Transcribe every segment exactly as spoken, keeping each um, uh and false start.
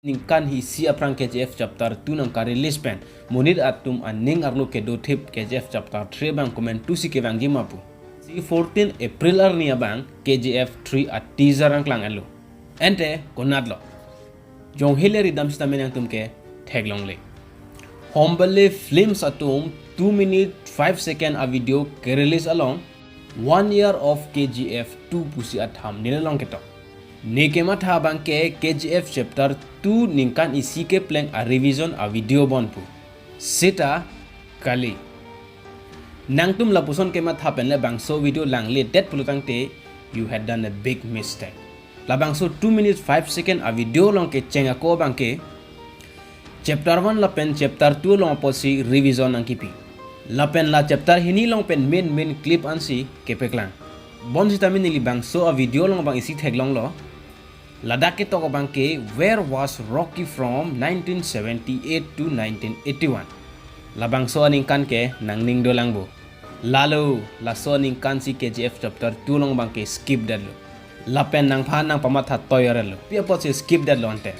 ningkan isi aphrang K G F chapter two nangkarelease pen monit atum aning arlo kedothip K G F chapter three abang komantusi kevangji ma pu. Si fourteen April arni abang K G F three a teaser nangklang-etlo. Ante konatlo? Jongsi le ridam sitame nangtum ke theklongle. Hombale Films atum two minute five second a video kerelease along One Year of K G F two pusi a thumbnail along ketok. Ne kematha abangke K G F chapter two ningkan isi kepleng a revision a video bon pu. Sita kali. Nangtum lapuson kematha pen labangso video langledet pulo tangte, you had done a big mistake. Labangso two minutes five second a video along kecheng ako abangke chapter one lapen chapter two along apotsi revision nangkipi. Lapen la chapter hini along pen main main clip ansi kepaklang. Bonsitame neli bangso a video along abang isi theklonglo. Ladak ketok abangke, "Where was Rocky from nineteen seventy-eight to nineteen eighty-one?" Labangso aningkan ke nangning dolang bo. Lalo, laso aningkan si K G F chapter two along abangke skip detlo. Lapen nangphan nangpamatha toyarlo. Pi apotsi skip detlo ante?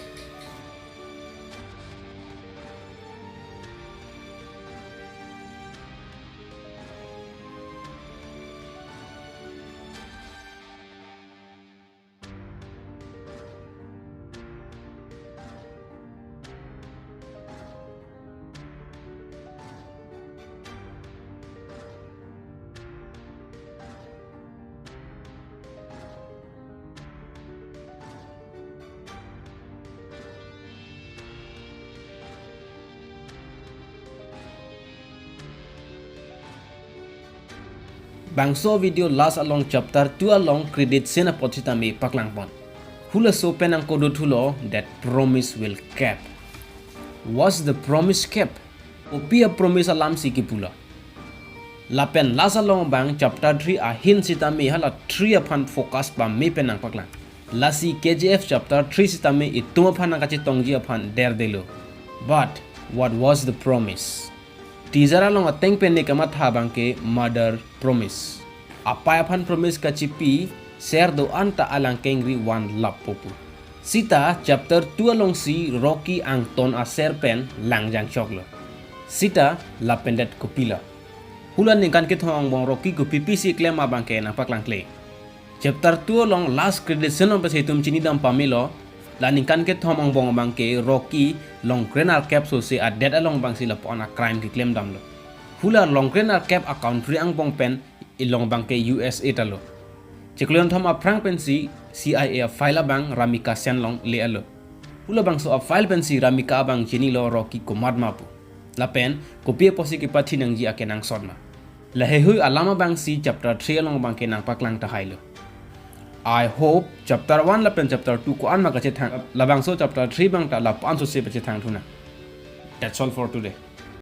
Bangso video last along chapter two along credit scene apot sitame paklangpon. Hulaso pen nangkodo thulo, "That promise will kept." What's the promise kept? Kopi a promise alamsi kipulo? Lapen last along abang chapter three ahin sitame hala three aphan focus pame pen nangpaklang. Lasi K G F chapter three sitame itum aphan nangkachetongji aphan derdelo. But what was the promise? Teaser along ateng pen ne kematha abangke mother promise. Apei aphan promise kachipi, ser do-an ta alang kengri vanlappo pu. Sita chapter two alongsi Rocky angton aser pen langjang choklo. Sita lapendet kopilo? Hula ningkan kethom angbong Rocky kopipisi klem abangke nangpaklangkle. Chapter two along last credit scene along pensi itum chinidam pamelo, la ningkan kethom angbong abangke Rocky Longkren arkep sose adet along abangsi lapu-an a crime keklem damlo. Hula Longkren arkep a country angbong pen ilong abangke U S A talo. Chiklo kethom aphrang pensi C I A a file abang Ramika Sen along le-etlo. Hula bangso a file pensi Ramika abang chinilo Rocky komat ma pu. Lapen kopi apotsi kepathi nangji akenangsot ma. Laheihui alam abangsi chapter three along abangke nangpaklang tahailo. I hope chapter one lapen chapter two ko-an ma kachethang, labangso chapter three abang ta lapu-an sose pachethang thunang. That's all for today.